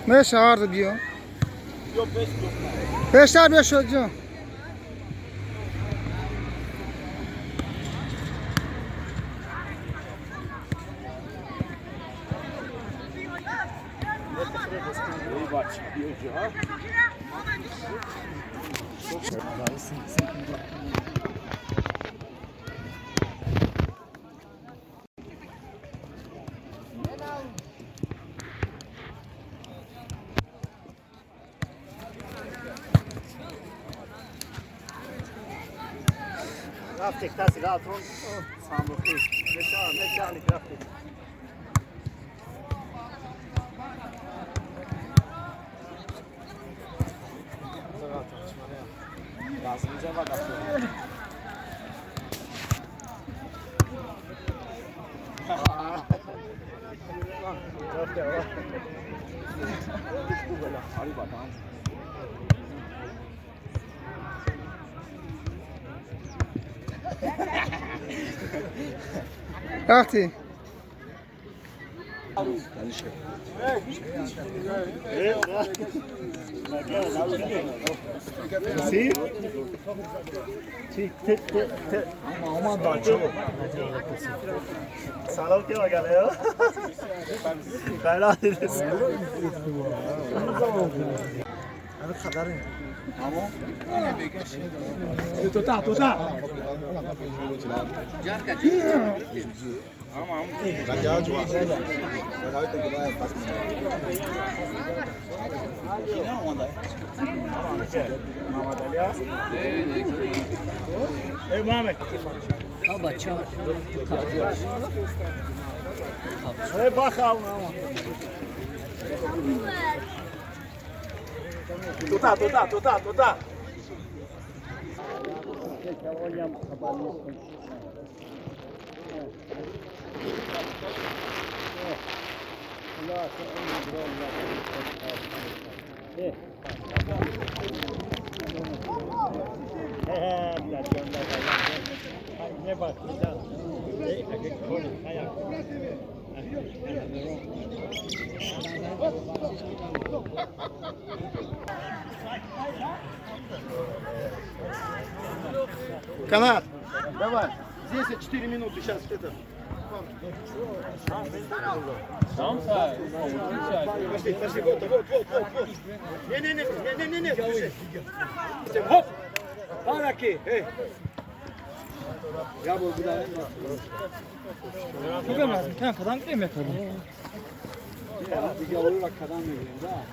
Меша арду биё. Пештар биё, Шодҷон. Рафтик таси галтрон сандуқи. Меша, меша, рафтик. Рафти. Салом ки магале. Хайра дидес. Tota, tota. Ey Muhammed. Ey bak al. Tota, tota, tota, tota. Канат, давай. Здесь 4 минуты, сейчас это. Пошли, пошли, вот, вот, вот, вот, вот. Не, не, не, не, не, не, не. Хоп! Бараки, эй. Я буду. Кадам мекардам. Дигалура кадам мегирем, да?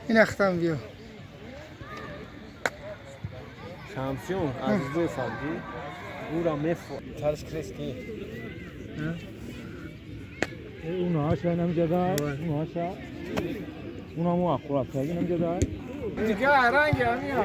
این اختم بیا Champion از دو سال دی او را مفو چارلز کریستی اونها شاید نمی‌جدا اونها شاید اونها مو اخورات کردن نمی‌جدا دیگه رنگ همین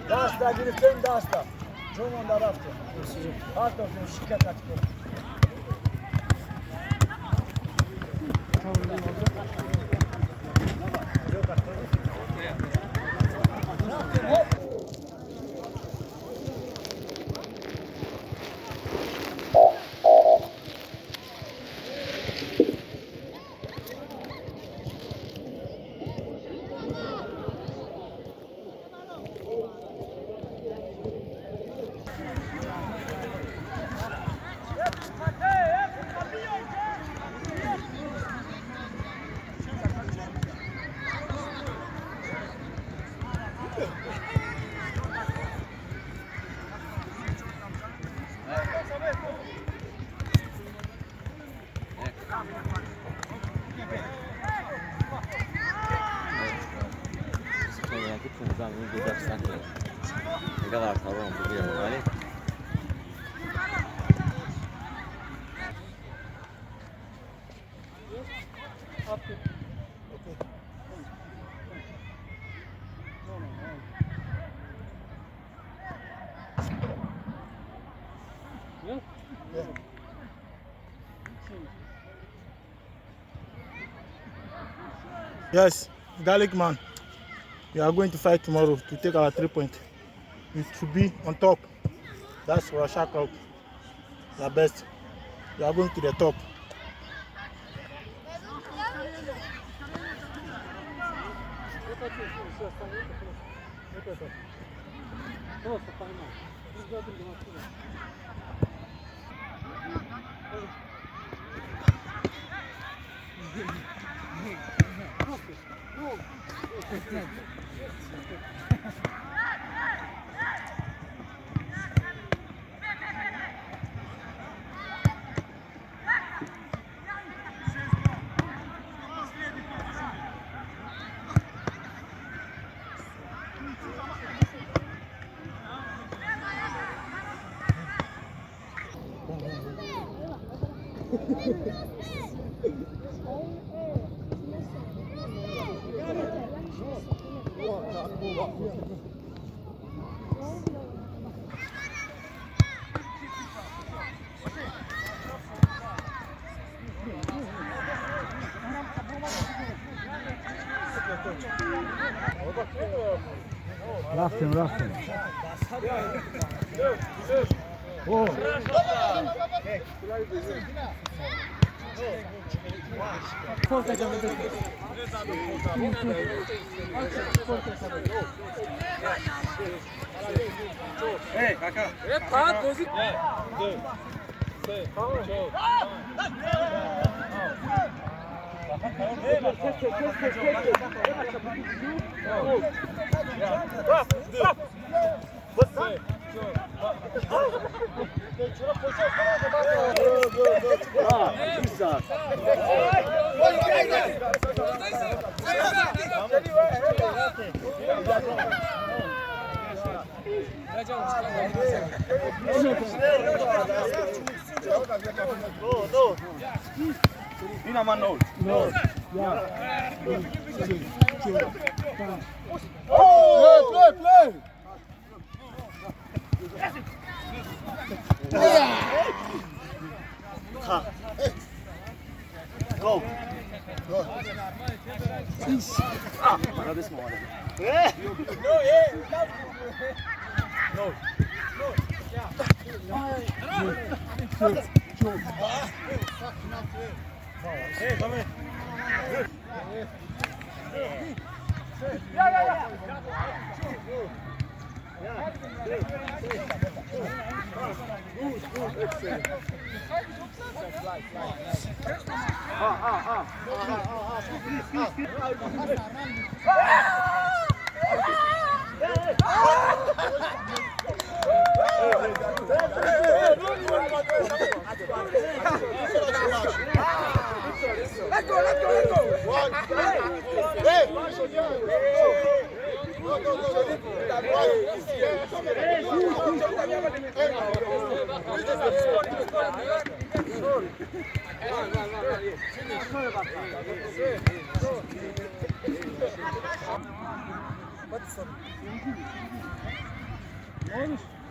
Даста гирифтем даста. Ҷононда рафтем. Партофтем шикатат кун. Yes, Garlic man. We are going to fight tomorrow to take our 3 points. We should be on top. That's Russia Cup. The best. We are going to the top. Рафтем, рафтем. Можешь?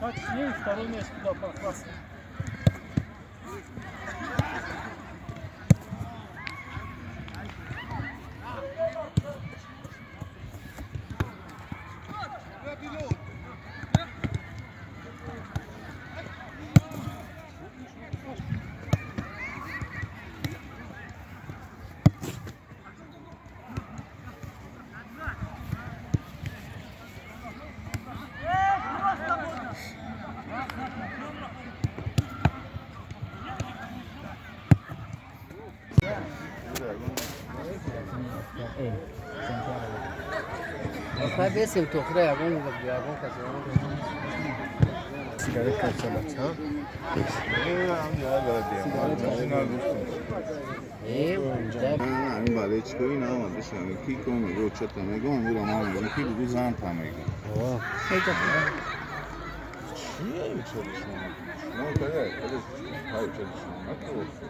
Так, с ней второй мяч туда попасть. این برای چیکاری نامده شده کی کن میگه چه میگه اون رو من میگم کی بگو زن تا میگه چیه چه شما شما کاری کاری چه شما